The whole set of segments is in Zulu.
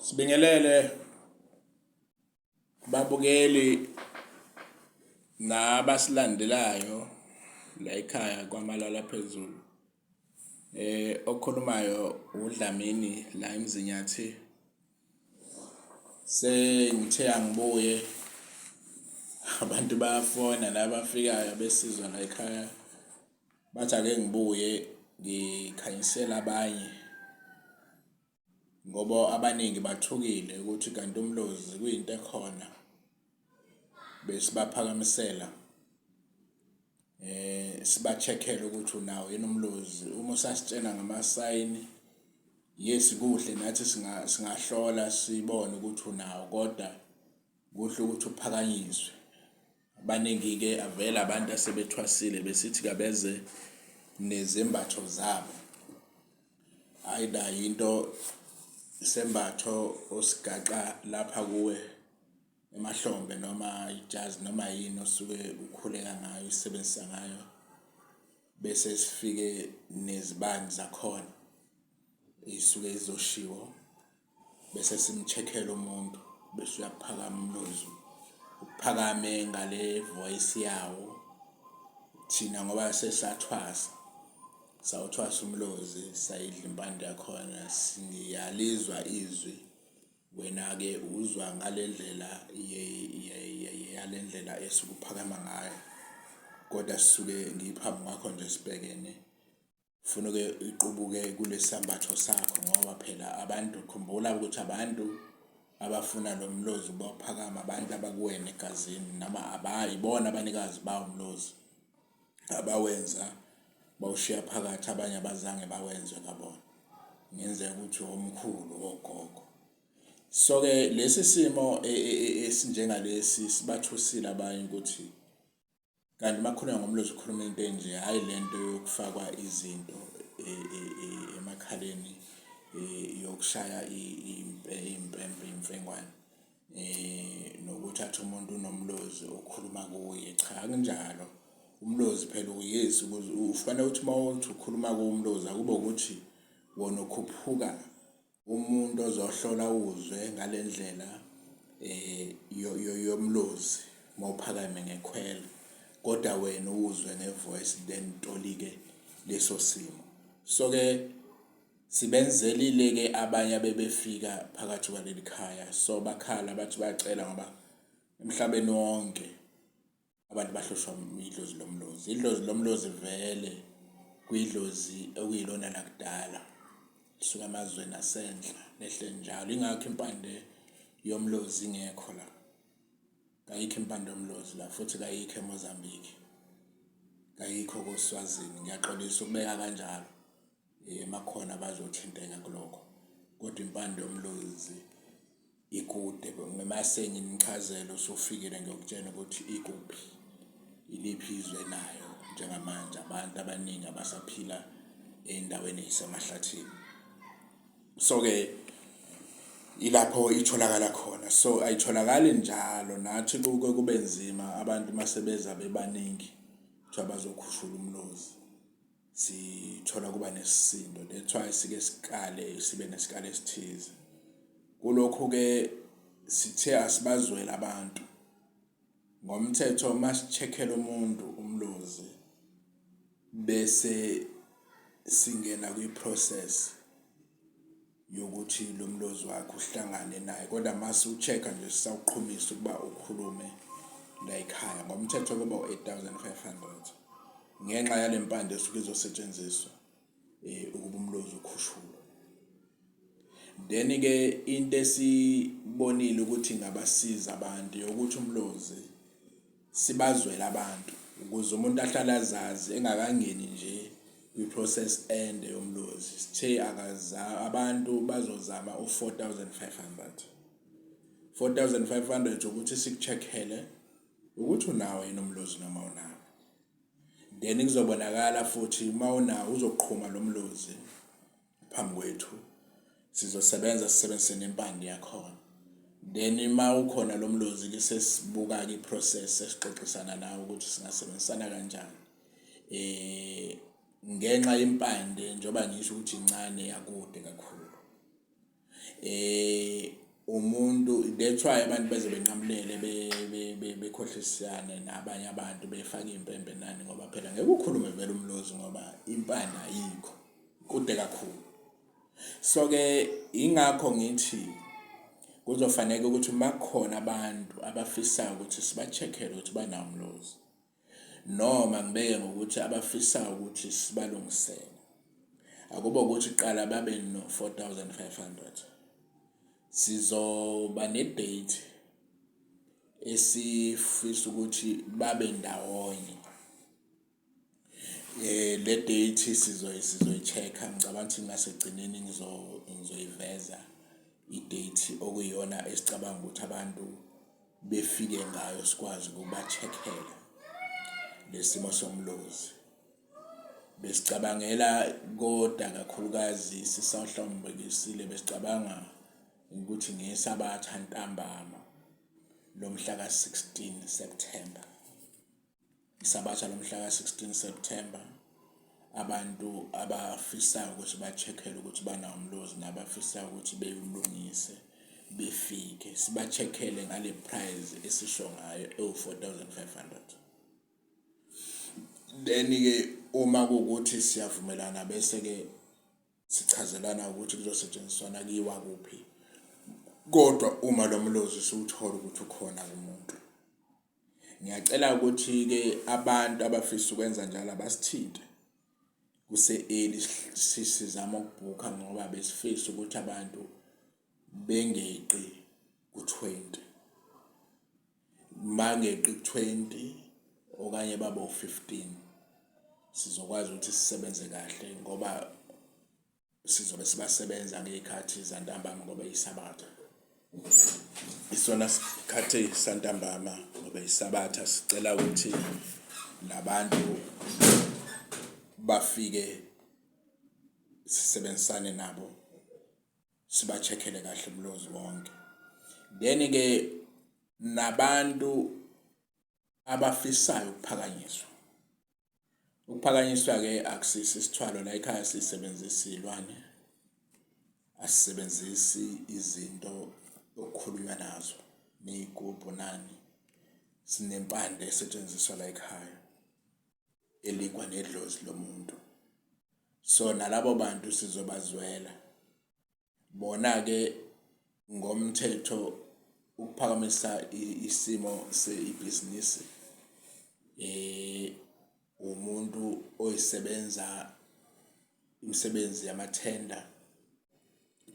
Sibingelele babukeli nabasilandelayo la ekhaya kwaMalala phezulu. Okhulumayo uDlamini la eMzinyathi. Sengithe angibuye abantu bayafona la abafikayo besizwa la ekhaya bathi ake ngibuye ngikhanyisele abanye ngoba abaningi bathukile ukuthi kanti umlozi kuyinto ekhona besibaphakamisela siba-check-ele ukuthi unawo yini umlozi. Uma usasitshena ngamasayini, yes kuhle nathi singahlola sibone ukuthi unawo kodwa kuhle ukuthi uphakanyiswe. Abaningi-ke avele abantu asebethwasile besithi kabeze nezembatho zabo. Either yinto isembatho osigaxa lapha kuwe emahlombe noma ijazi noma yini osuke ukhuleka ngayo uyisebenzisa ngayo bese sifike nezibani zakhona isuke izoshiwo bese simcheckela umuntu bese uyaphakama umlozi uphakame ngale voice yawo thina ngoba sesathwasa sawuthwasa umlozi sayidla impande yakhona siyalizwa izwi. Wena-ke uzwa ngale ndlela yale ndlela esuke uphakama ngayo, kodwa sisuke ngiphambi kwakho nje sibhekene. Funa-ke iqubuke kulesi sambatho sakho ngoba phela abantu, khumbula ukuthi abantu abafuna lo mlozi ukuba uphakame abantu abakuwena egazini noma ibona abanikazi bawo umlozi abawenza bawushiya phakathi abanye abazange bawenze kwabona. Kungenzeka ukuthi omkhulu ogogo. So-ke lesi simo e, e, e, esinjengalesi sibathusile abanye ukuthi kanti uma kukhulunywa ngomlozi ukhuluma into enje, hhayi le nto yokufakwa izinto emakhaleni yokushaya iy'mpempe iy'mfengwane nokuthi athi umuntu unomlozi okhuluma kuye. Cha, akunjalo. Umlozi phela yes ufanele ukuthi uma uthi ukhuluma kuwumlozi akube ukuthi wona ukhuphuka umuntu ozohlola uzwe ngale ndlela yomlozi mawuphakame ngekhwelo kodwa wena uwuzwe nge-voice then utolike leso simo. So-ke sibenzelile-ke abanye abebefika phakathi kwaleli khaya so bakhala bathi bayacela ngoba emhlabeni wonke Abantu bahlushwa idlozi lomlozi. Idlozi lomlozi vele kuyidlozi okuyilona lakudala lisuka emazweni asenhla lehle njalo. Ingakho impande yomlozi ingekho la. Kayikho impande yomlozi la futhi kayikho eMozambique. Kayikho koSwazini. Ngiyaxolisa ukubeka kanjalo. Makhona abazothinteka kulokho. Kodwa impande yomlozi Ikude mase nginichazela usufikile ngiyokutshela ukuthi ikuphi, iliphi izwe nayo njengamanje abantu abaningi abasaphila ey'ndaweni ey'semahlathini. So-ke ilapho itholakala khona, so ayitholakali njalo nathi kuke kube nzima abantu mase beza bebaningi kuthiwa bazokhushula umlozi. Sithola kuba nesisindo that's why sike sikale sibe nesikalo esithize. Kulokhu-ke sithe asibazwele abantu ngomthetho masi-check-ela umuntu umlozi bese singena kwi-process yokuthi lo mlozi wakhe uhlangane naye kodwa mase u-check-a nje sisawuqhumisa ukuba ukhulume la ekhaya ngomthetho kuba u-8500 ngenxa yale mpande esuke izosetshenziswa ukuba umlozi ukhushulwe. Then-ke into esibonile ukuthi ingabasiza abantu yokuthi umlozi sibazwele abantu ukuze umuntu ahlale azazi engakangeni nje kwi-process ende yomlozi. Sithe akaza abantu bazozama u-4500. 4500 ukuthi siku-check-ele ukuthi unawo yini umlozi noma unawo. Then kuzobonakala futhi uma unawo uzoqhuma lo mlozi phambi kwethu sizosebenza sisebenzise nempande yakhona then uma ukhona lo mlozi ke sesibuka-ke i-process sesixoxisana nawe ukuthi singasebenzisana kanjani eh ngenxa yempande njengoba ngisho ukuthi incane yakude kakhulu. Umuntu that's why abantu beze benqamulele bekhohlisane nabanye abantu befake iy'mpempe nani ngoba phela ngeke ukhulume vele umlozi ngoba impande ayikho kude kakhulu. So-ke ingakho ngithi kuzofaneke ukuthi uma kukhona abantu abafisayo ukuthi siba-check-ele ukuthi banawo umlozi noma ngibeke ngokuthi abafisayo ukuthi sibalungisele akube ukuthi qala babe no-4500 sizoba ne-date esifisa ukuthi babe ndawonye. Le date sizoyi-check-a ngicabanga ukuthi ngasekugcineni ngizoyiveza i-date okuyiyona esicabanga ukuthi abantu befike ngayo sikwazi ukuba-check-ela le simo somlozi. Besicabangela koda kakhulukazi sisahlambekisile besicabanga ukuthi ngeSabatha ntambama lomhla ka-16 September. ISabatha lomhla ka-16 September abantu abafisayo ukuthi ba-check-ele ukuthi banawo umlozi nabafisayo ukuthi bewulungise befike siba-check-ele ngale price esisho ngayo ewu-4500. Then-ke uma kuwukuthi siyavumelana bese-ke sichazelana ukuthi kuzosetshenziswana kuyiwa kuphi kodwa uma lo mlozi siwuthola ukuthi ukhona kumuntu. Ngiyacela ukuthi-ke abantu abafisa ukwenza njalo abasithinte kuse-early sizame ukubhukha ngoba besifisa ukuthi abantu bengeqi ku-20. Bangeqi ku-20 okanye babe u-15 sizokwazi ukuthi sisebenze kahle ngoba sizobe sibasebenza ngey'khathi zantambama ngoba iSabatha. Isona sikhathi santambama ngoba iSabatha sicela ukuthi labantu bafike sisebenzisane nabo siba-check-ele kahle umlozi wonke. Then-ke nabantu abafisayo ukuphakanyiswa. Ukuphakanyiswa-ke akusiso isithwalo la ekhaya sisebenzisa iy'lwane, asisebenzisi izinto okukhulunywa nazo ney'gubhu nani. Sinempande esetshenziswa la ekhaya elikwa nedlozi lomuntu. So nalabo bantu sizobazwela. Bona-ke ngomthetho ukuphakamisa isimo sebhizinisi umuntu oyisebenza imisebenzi yamathenda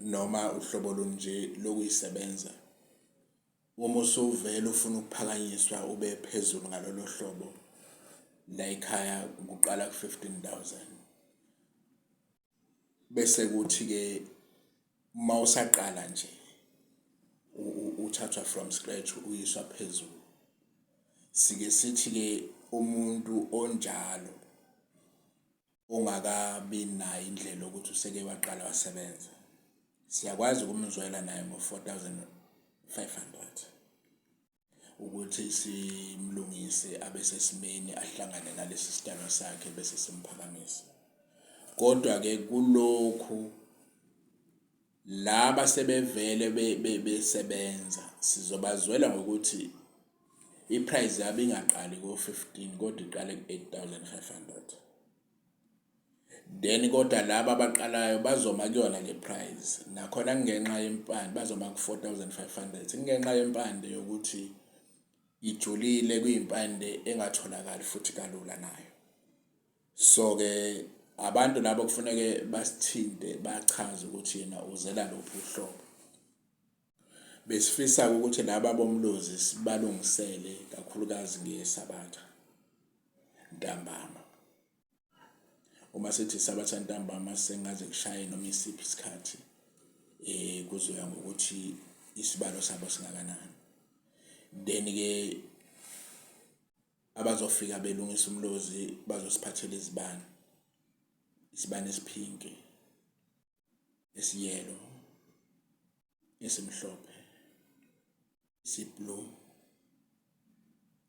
noma uhlobo olunje lokuyisebenza. Uma usuvele ufuna ukuphakanyiswa ube phezulu ngalolo hlobo layikhaya kuqala ku-15 thousand. Bese kuthi-ke uma usaqala nje uthathwa from scratch uyiswa phezulu. Sike sithi-ke umuntu onjalo ongakabi nayo indlela yokuthi useke waqala wasebenza, siyakwazi ukumzwela naye ngo-4500. Ukuthi simlungise abe sesimeni ahlangane nalesi sidalwa sakhe bese simphakamisa. Kodwa-ke kulokhu laba sebevele besebenza sizobazwela ngokuthi i-price yabo ingaqali ko-15 kodwa iqale ku-8500. Then kodwa laba abaqalayo bazoma kuyona le price nakhona kungenxa yempande bazoma ku-4500 kungenxa yempande yokuthi ijulile kuyimpande engatholakali futhi kalula nayo. So-ke abantu labo kufuneke basithinte bachaze ukuthi yena uzela luphi uhlobo. Besifisa-ke ukuthi laba bomlozi sibalungisele kakhulukazi ngeSabatha ntambama. Uma sithi iSabatha ntambama sengaze kushaye noma isiphi isikhathi kuzoya ngokuthi isibalo sabo singakanani. Then-ke abazofika belungisa umlozi bazosiphathela izibani, isibani esiphinki, esiyelo, esimhlophe, esi-blue,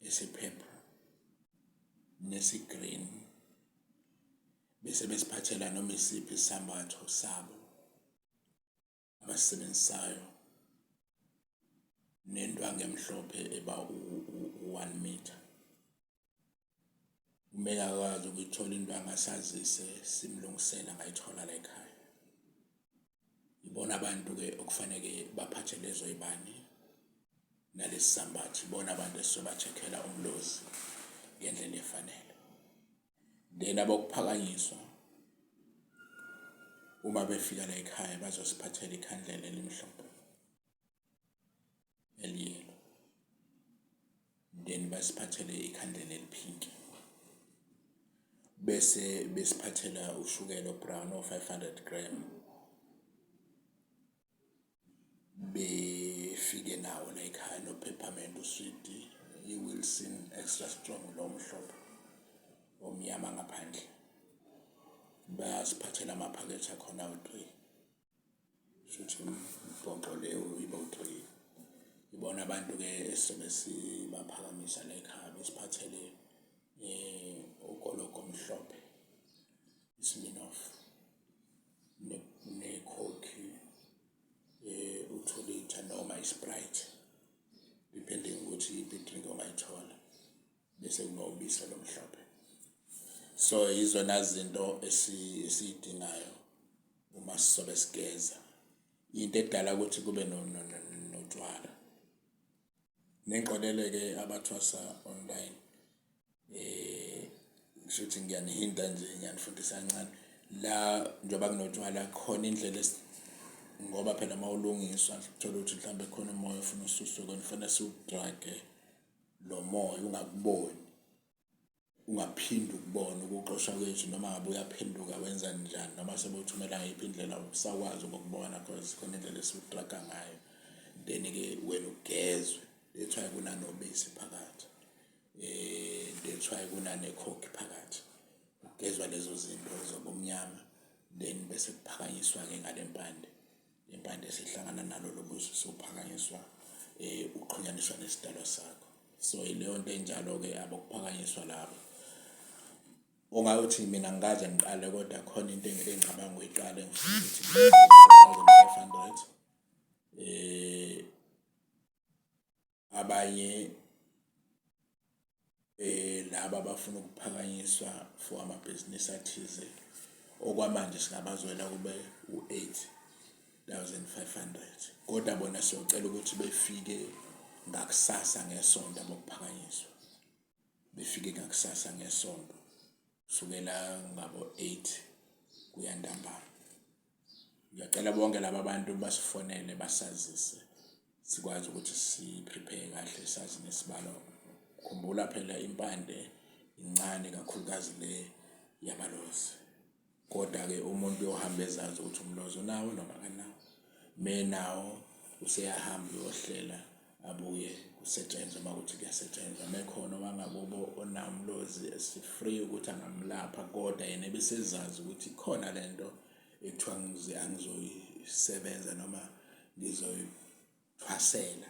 esi-purple nesi-green bese besiphathela noma isiphi isambatho sabo. Abasisebenzisayo nendwangu emhlophe eba u-1 meter. Uma engakwazi ukuyithola indwangu asazise simlungisele angayithola la ekhaya. Ibona abantu-ke okufaneke baphathe lezo y'bani nalesi sambatho, ibona abantu esizoba-check-ela umlozi ngendlela efanele. Then abokuphakanyiswa uma befika la ekhaya bazosiphathela ikhandlela elimhlophe eliyelo then basiphathele ikhandlela eliphinki bese besiphathela ushukela obrown o-500 gram befike nawo la ekhaya nophephament uswidi i-Wilson extra strong lo mhlophe omnyama ngaphandle bayasiphathela amaphakethe akhona awu-three shuthi umbhoxo leyo iba u-three ibona abantu-ke esizobe sibaphakamisa la ekhaya besiphathele um ugologo omhlophe iSmirnoff nekhokhi u-two litre noma i-Sprite depending ukuthi iyiphi i-drink ongayithola bese kuba ubisi olumhlophe. So yizona zinto esiyidingayo uma sizobe sigeza. Into edala ukuthi kube notshwala. Ningixolele-ke abathwasa online kushuthi ngiyanihinta nje ngiyanifundisa kancane. La njengoba kunotshwala khona indlela ngoba phela uma ulungiswa uthole ukuthi mhlawumbe khona umoya ofuna ususwe kona kufanele siwudrage lo moya ungakuboni. Ungaphinde ukubone ukuxoshwa kwethu noma ngabe uyaphenduka wenza njani noma sebewuthumela ngayiphi indlela usakwazi ukukubona cause khona indlela esiwudraga ngayo then-ke wena ugezwe that's why kunanobisi phakathi that's why kunanekhokhi phakathi kugezwa lezo zinto zobumnyama then bese kuphakanyiswa-ke ngale mpande Impande esihlangana nalo lobuso sokuphakanyiswa uxhunyaniswa nesidalwa sakho. So ileyo nto enjalo-ke abakuphakanyiswa labo. Ongayothi mina ngikaze ngiqale kodwa khona into engicabanga ukuyiqala engifuna ukuthi 4500 abanye laba abafuna ukuphakanyiswa for amabhizinisi athize okwamanje singabazwela kube u-8500 kodwa bona siyocela ukuthi befike ngakusasa ngesonto abokuphakanyiswa befike ngakusasa ngesonto kusukela ngabo-8 kuya ntambama. Ngiyacela bonke laba bantu basifonele basazise sikwazi ukuthi si-prepare kahle sazi nesibalo. Khumbula phela impande incane kakhulukazi le yabalozi. Kodwa-ke umuntu uyohamba ezazi ukuthi umlozi unawo noma akanawo. Menawo useyahamba uyohlela abuye kusetshenzwe uma kuthi kuyasetshenzwa. Mekhona owangakubo onawo umlozi esi-free ukuthi angamlapha kodwa yena ebesezazi ukuthi ikhona le nto ekuthiwa angizoyisebenza noma ngizoyithwasela.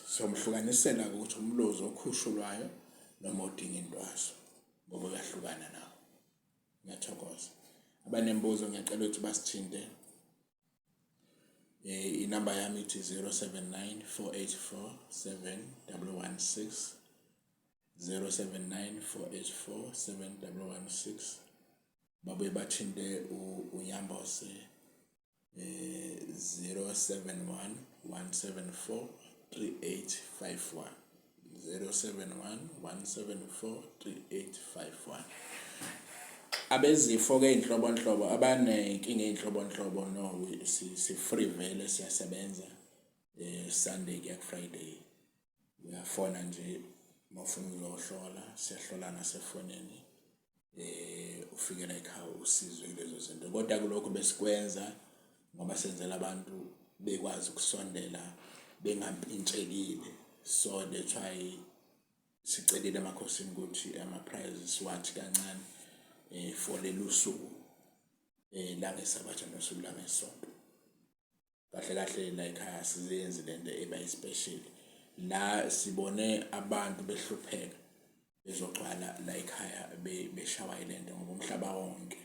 Somhlukanisela-ke ukuthi umlozi okhushulwayo noma odinga intwaso ngoba uyahlukana nawo. Ngiyathokoza. Abanemibuzo ngiyacela ukuthi basithinte. Inamba yami ithi 079 484 7116 079 484 7116 babuye bathinte uNyambose 071 174 3851 071 174 3851 Abezifo-ke ey'nhlobonhlobo abaney'nkinga ey'nhlobonhlobo no si-free vele siyasebenza Sunday kuya ku-Friday. Uyafona nje uma ufuna ukuzohlola siyahlola nasefonini ufike la ekhaya usizwe kulezo zinto. Kodwa kulokhu besikwenza ngoba senzela abantu bekwazi ukusondela bengampintshekile so that's why sicelile emakhosini ukuthi ama-prize siwathi kancane for lelu suku langeSabatha nosuku langeSonto. Kahle kahle la ekhaya asizenzi lento eba i-special. La sibone abantu behlupheka bezogcwala la ekhaya beshawa yilento ngoba umhlaba wonke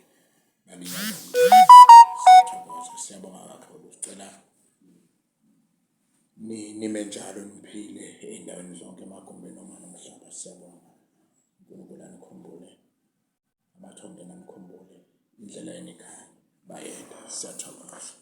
balinyaza. Siyathokoza. Siyabonga kakhulu. Sicela nime njalo niphile ey'ndaweni zonke emagumbini omane omhlaba. Siyabonga. UNkulunkulu anikhumbule. Amathongo anikhumbule. Indlela yenu ikhanye. Bayede. Siyathokoza.